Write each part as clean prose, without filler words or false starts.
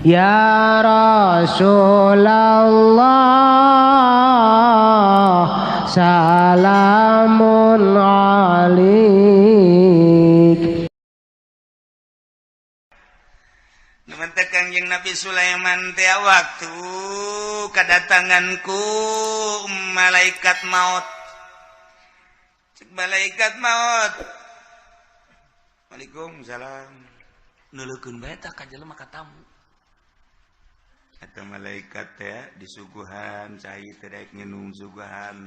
Ya Rasulullah salamun alaik. Numantak Kangjeng Nabi Sulaiman teh waktu kedatanganku malaikat maut. Cek malaikat maut. Waalaikumsalam. Nuleukeun bae tah ka jelema ka tamu. Atau malaikat teh disuguhan cai teh daek nginum, suguhan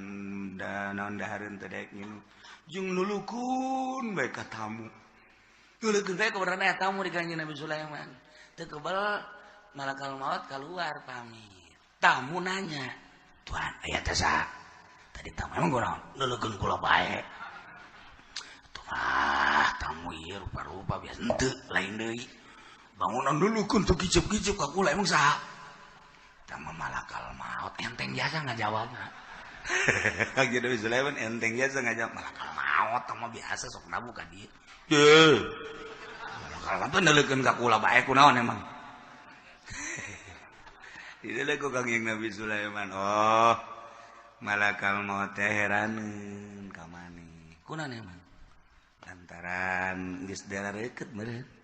da naon dahareun teh daek nginum. Jeung nulukun bae ka tamu. Nuleukeun bae kabarana tamu di Kangjeng Nabi Sulaiman. Teu kebal malakal maut keluar pamit. Tamu nanya, "Tuan, aya teh saha?" Tadi tamu emang kunaon? Nuleukeun kula bae. Tuh mah tamu ieu rupa-rupa biasa henteu lain deui. Bangunan nuleukeun teu kicep-kicep ka kula emang saha? Tamu malakal maut enteng biasa ngajawabna. Kangjeng Nabi Sulaiman enteng biasa ngajawab malakal maut tamu biasa sok nabu ka dieu. Deuh. Malakal maut nuleukeun ka kula bae kunaon emang? Dideuleu ku Kangjeng Nabi Sulaiman. Oh, malakal maut teh heraneun ka maneh. Kunaon emang? Lantaran geus darareukeut meureun.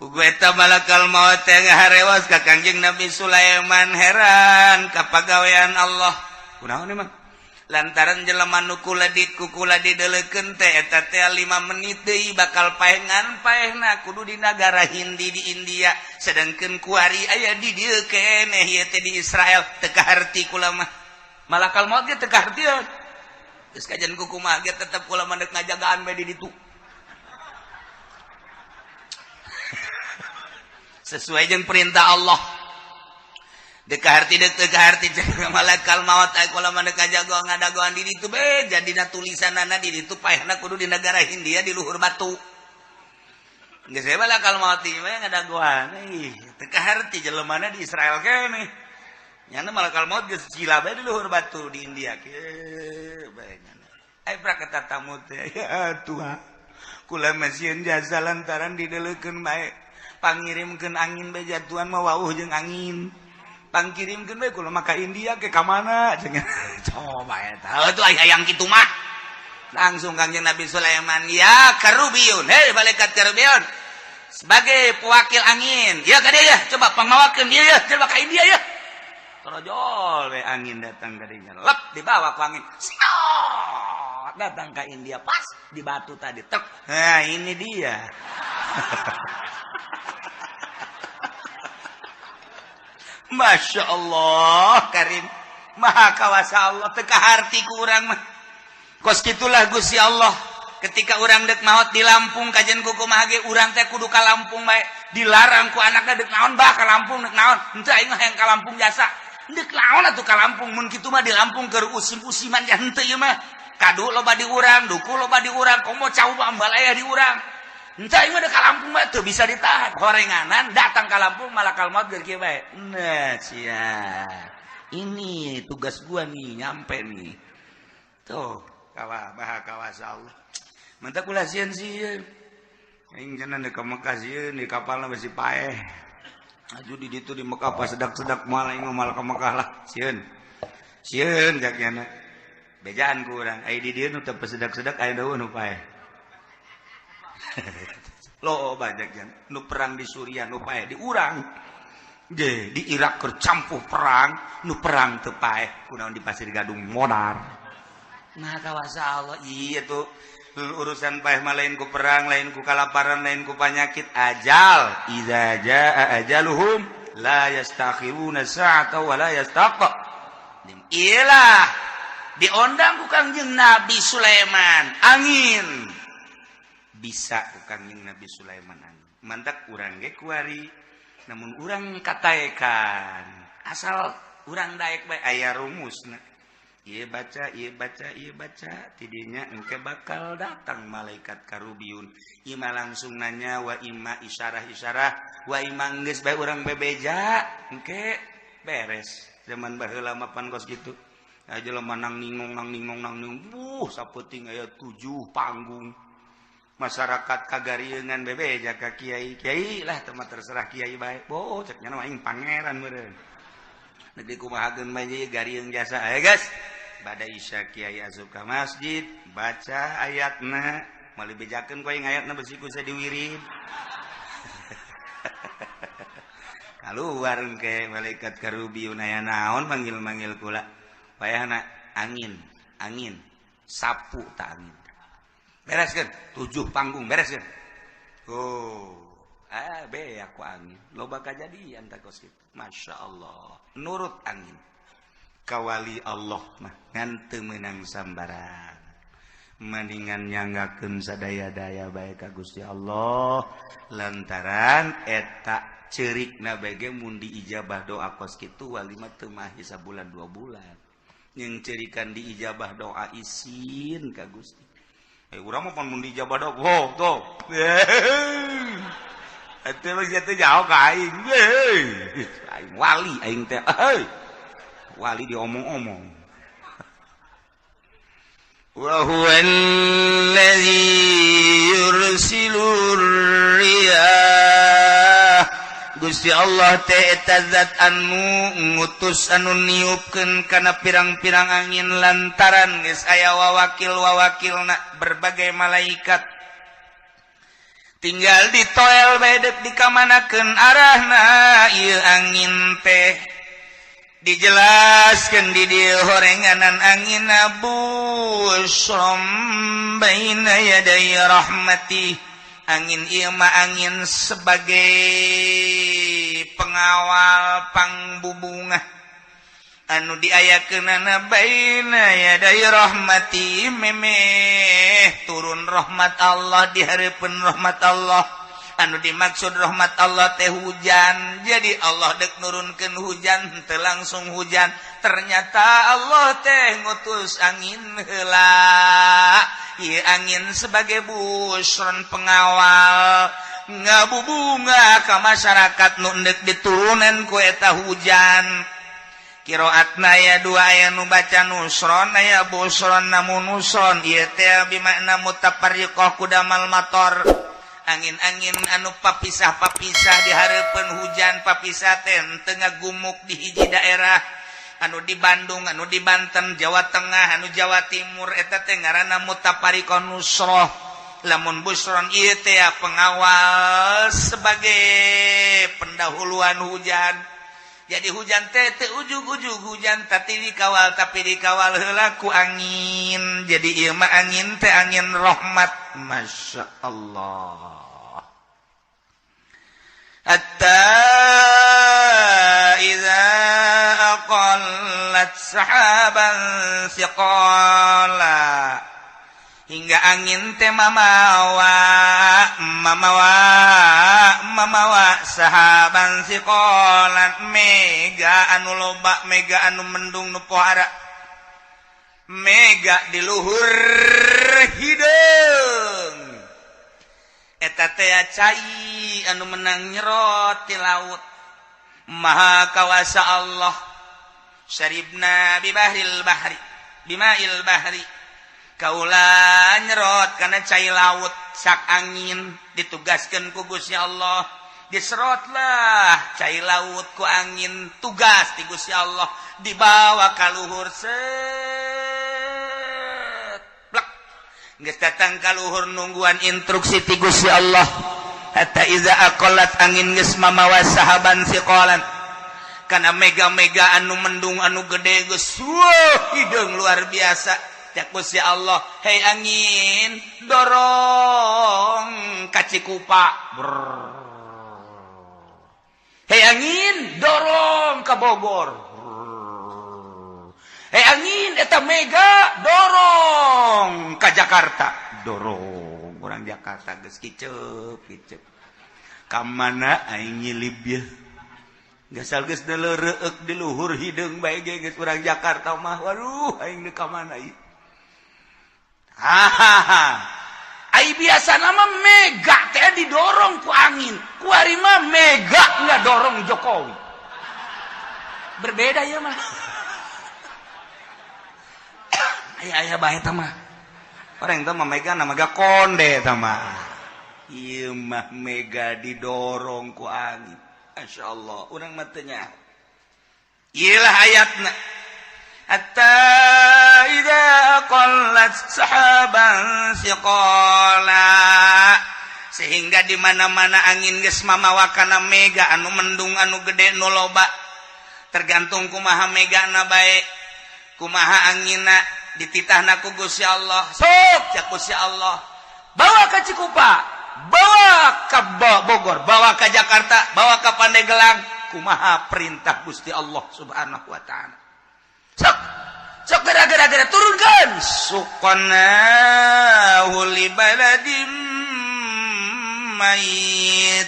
Pugu eta malakal maut teh ngaharewas ka Kangjeng Nabi Sulaiman heran ka pagawean Allah. Kunaon emang? Lantaran jelema nu kula di kukula dideleukeun teh eta teh 5 menit deui bakal paengan paehna kudu di nagara Hindi di India, sedangkeun kuari aya di dieu keneh ieu teh di Israel teu kaharti kula mah. Malakal maut ge teu kahartieun. Geus kajian kukumaha ge tetep kula mah deuk ngajagaan bae di ditu. Sesuai jeung perintah Allah. Dek harti dek teu kaharti cek malakal maut aya kula mah deuk ngajagoan ngadagoan di ditu be jadina tulisanana di ditu paehna kudu di negara Hindia di luhur batu. Geus we malakal maut ieu mah ngadagoan ih teu kaharti jelemana di Israel keneh. Nyana malakal maut geus sila bae di luhur batu di India kieu bae nyana. Ai prak eta tamu teh ya Tuhan. Kula mah sieun jasa lantaran dideleukeun bae. Pangirimkeun angin bae jatuhan mah wauh jeung angin. Pangkirimkeun bae kula mah ka India ke ka mana cenah. Coba eta. Heuh tuh aya yang kitu mah. Langsung Kangjeng Nabi Sulaiman, ya Karubiyun, hei malaikat Karubiyun. Sebagai pewakil angin, ya ka dieu ya, coba pangmawakeun ieu ya, coba ka India ya. Torojol we angin datang ka dinya. Lep dibawa ku angin. Snot datang ka India pas di batu tadi. Tek. Nah, ini dia. Masya Allah Karim Maha kawasa Allah teu kaharti ku urang mah. Kos kitulah Gusti Allah ketika urang dek maot di Lampung kajian kukumaha ge urang teh kudu ka Lampung bae dilarang ku anakna dek naon bah ka Lampung dek naon henteu aing mah hayang ka Lampung jasa dek naon atuh ka Lampung mun kitu mah di Lampung keur usim-usiman ya henteu ieu mah kadu loba di urang duku loba di urang komo cau ambalaya di urang. Entah ini ada ka Lampung mah tuh bisa ditahan. Horenganan datang ka Lampung malakal maut geus kieu bae. Nah, sia. Ini tugas gua nih nyampe nih. Tuh, kawa maha kawasa Allah. Mantap kula sieun sieun. Aing cenah deuk ka Mekah sieun di kapalna besi paeh. Aju di ditu di Mekah pas sedak-sedak moal aing mah moal ka Mekah lah sieun. Sieun jak nyana. Bejaan ku urang ai di dieu nu teu sedak-sedak aya deui nu paeh. Lo banyak jan nu perang di Suriah nu paeh di urang ge di Irak keur campuh perang nu perang teu paeh kunaon di Pasir Gadung modar. Nah kawasa Allah iya tuh urusan paeh mah lain ku perang lain ku kalaparan lain ku panyakit ajal idza jaa ajaluhum la yastakhiruna sa'ata wa la yastaqdim. Iyalah diondang ku Kangjeng Nabi Sulaiman angin bisa ku Kangjeng Nabi Sulaiman angin. Mantak urang ge kuari namun urang kataekan asal urang daek bae aya rumusna. Ieu baca ieu baca ieu baca tidinya engke bakal datang malaikat Karubiyun. Ima langsung nanya wa ima isyarah-isyarah wa ima geus bae urang bebeja engke beres. Zaman baheula mah pan kos kitu. Aya jelema nang ningong nang ningong nang ningong buh sapeuting aya 7 panggung. Masyarakat kagariungan bebeja ka kiai. Kiai lah teu mah terserah kiai bae. Boh cek nya mah aing pangeran meureun. Nepi kumahakeun bae ieu gariung jasa. Ayo guys. Bada isya kiai asup ka masjid, baca ayatna, moal dibejakeun ku aing ayatna besi ku diwirid. Kaluar ke malaikat karubiun aya naon manggil-manggil kula. Wayahna angin, angin, sapu ta angin. Bereskeun, 7 panggung bereskeun. Oh, be aku angin. Loba kajadian ta kos kitu. Masya Allah, nurut angin. Kawali Allah mah ngan teu meunang sambarang. Mendingan nyanggakeun sadaya-daya bae ka Gusti Allah lantaran eta cerikna bae mun diijabah doa kos kitu wali mah teu mahi sabulan 2 bulan. Yang cerikan diijabah doa isin ka Gusti. Urang mah pan mun diijabah doa, oh tuh. Eta mah sia teh jauh ka aing. Aing wali aing teh. Wali diomong-omong. Wa huwallazi yursilur riyah. Gusti Allah teh eta zat anu ngutus anu niupkeun kana pirang-pirang angin lantaran geus aya wawakil-wawakilna berbagai malaikat. Tinggal ditoel bae deuk dikamanakeun arahna ieu angin teh. Dijelaskan di dieu horenganan angin busrom baina yaday rahmati. Angin ieu mah angin sebagai pengawal pangbubungah anu diayakeunana baina yaday rahmati memeh turun rahmat Allah di hareupeun rahmat Allah. Anu dimaksud rahmat Allah teh hujan. Jadi Allah dek nurunkeun hujan teu langsung hujan. Ternyata Allah teh ngutus angin heula. Ieu angin sebagai busron pengawal ngabubunga ka masyarakat nu endek diturunan ku eta hujan. Qiraatna aya dua, aya nu baca nusron aya busron, namun nusron ieu teh bimakna mutafarriqah kudamal mator. Angin-angin anu papisah-papisah di hareupeun hujan papisah teh teu ngagumuk di hiji daerah. Anu di Bandung, anu di Banten, Jawa Tengah, anu Jawa Timur eta teh ngaranna mutafariqah nusroh. Lamun busron ieu teh pengawal sebagai pendahuluan hujan. Jadi hujan teh teu ujug-ujug hujan tapi dikawal, tapi dikawal heula ku angin. Jadi ieu mah angin teh angin rahmat. Masya Allah. Hatta idza aqallat sahaban siqala, hingga angin teh mamawa mamawa mamawa sahaban siqalan, mega anu loba, mega anu mendung nu pohara, mega di luhur hideung. Eta teh cai anu menang nyerot ti laut. Maha kawasa Allah. Syaribna bibahril bahri bimail bahri, kaula nyerot kana cai laut sak angin ditugaskeun ku Gusti Allah. Diserotlah cai laut ku angin, tugas ti Gusti Allah dibawa ka luhur set plek geus datang ka luhur nungguan instruksi ti Gusti Allah. Hatta iza aqallat, angin geus mamawa sahaban siqalan kana mega-mega anu mendung anu gede geus wah hideung luar biasa. Cak Gusti Allah, hei angin dorong ka Cikupa. Hei angin dorong ka Bogor. Hei angin eta mega dorong ka Jakarta. Dorong orang Jakarta geus kiceup kiceup. Ka mana aing nyilib ye? Gasal geus deleureuk di luhur hideung bae ge geus urang Jakarta mah. Waduh aing deuk ka mana ieu? Hahaha. Ai biasa nama mega teh didorong ku angin. Kuari mah mega nggak dorong Jokowi. Berbeda ya mah. Aya aya bae eta mah. Orang itu mah mega na mega konde eta mah. Ieu mah mega didorong ku angin. Masya Allah, urang mah teu nyaho. Ieu lah ayatna. Hatta idza aqallat sahaban siqala, sehingga di mana-mana angin geus mamawa kana mega anu mendung, anu gede, nu loba, tergantung kumaha megana bae, kumaha angina. Dititahna ku Gusti Allah, sok cak Gusti Allah, bawa ke Cikupa, bawa ke Bogor, bawa ke Jakarta, bawa ke Pandeglang. Kumaha perintah Gusti Allah Subhanahu wa Ta'ala? Sok sok, gara-gara turunkan. Suqnahu li baladim mayit.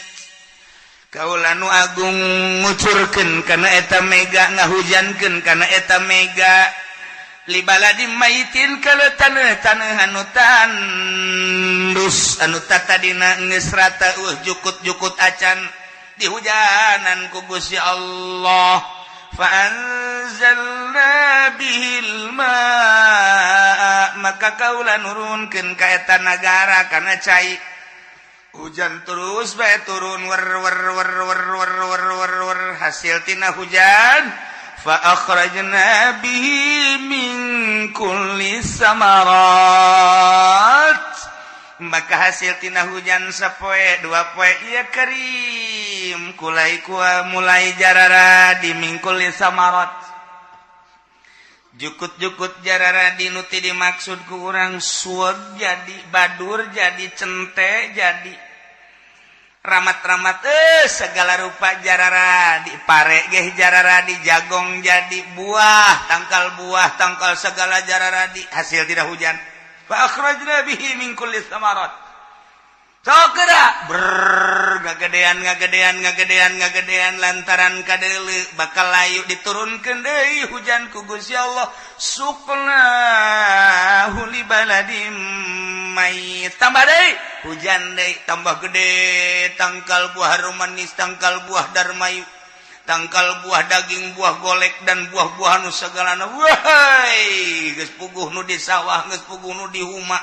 Kaula nu agung ngucurkeun kana eta mega, ngahujankeun kana eta mega, li baladim maitin, kana taneuh-taneuh anu tandus, anu tatadina geus rata, jukut-jukut acan, dihujanan ku Gusti Allah. Fa anzalna bihil ma, maka kaula nurunkeun ka eta nagara kana cai. Hujan terus bae turun, wer wer wer wer wer wer wer wer. Hasil tina hujan, fa akhrajna bihi min kulli samarat, maka hasil tina hujan sapoe dua poe ieu kerim kulai kua mulai jarara di min kulli samarat, jukut-jukut jarara. Dinuti dimaksud ku urang sueg jadi, badur jadi, cente jadi, ramat-ramat, segala rupa jarara di pare geh jarara di, jagong jadi, buah tangkal, buah tangkal segala jarara di hasil tina hujan. Fa akhrajna bihi min kulli samarat. Sok geura ber ngagedean, ngagedean, ngagedean, ngagedean, lantaran kadeule bakal layu, diturunkeun deui hujan ku Gusti Allah. Suqnahu li baladim mayit, tambah deui hujan deui, tambah gede tangkal buah harum manis, tangkal buah darmayu, tangkal buah daging, buah golek, dan buah-buah nu segalana. Wahai, geus puguh nu di sawah, geus puguh nu di huma,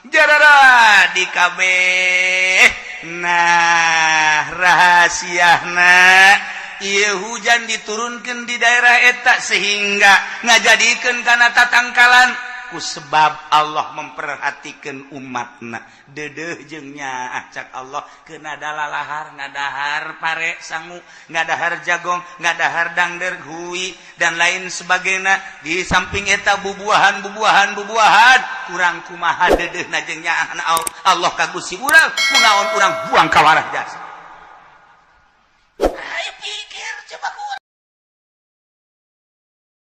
jarara di kabeh. Nah, rahasiana ieu hujan diturunkan di daerah eta sehingga ngajadikeun kana tatangkalan ku sebab Allah memperhatikan umatna. Dedeh jeung nyaah cak Allah, kena dalalahar, ngadahar pare sangu, ngadahar jagong, ngadahar dangder hui, dan lain sebagainya. Di samping eta bubuahan, bubuahan, bubuahan. Kurang kumaha dedehna jeung nyaahna Allah ka Gusti urang? Kunaon urang buang kawarah jasa?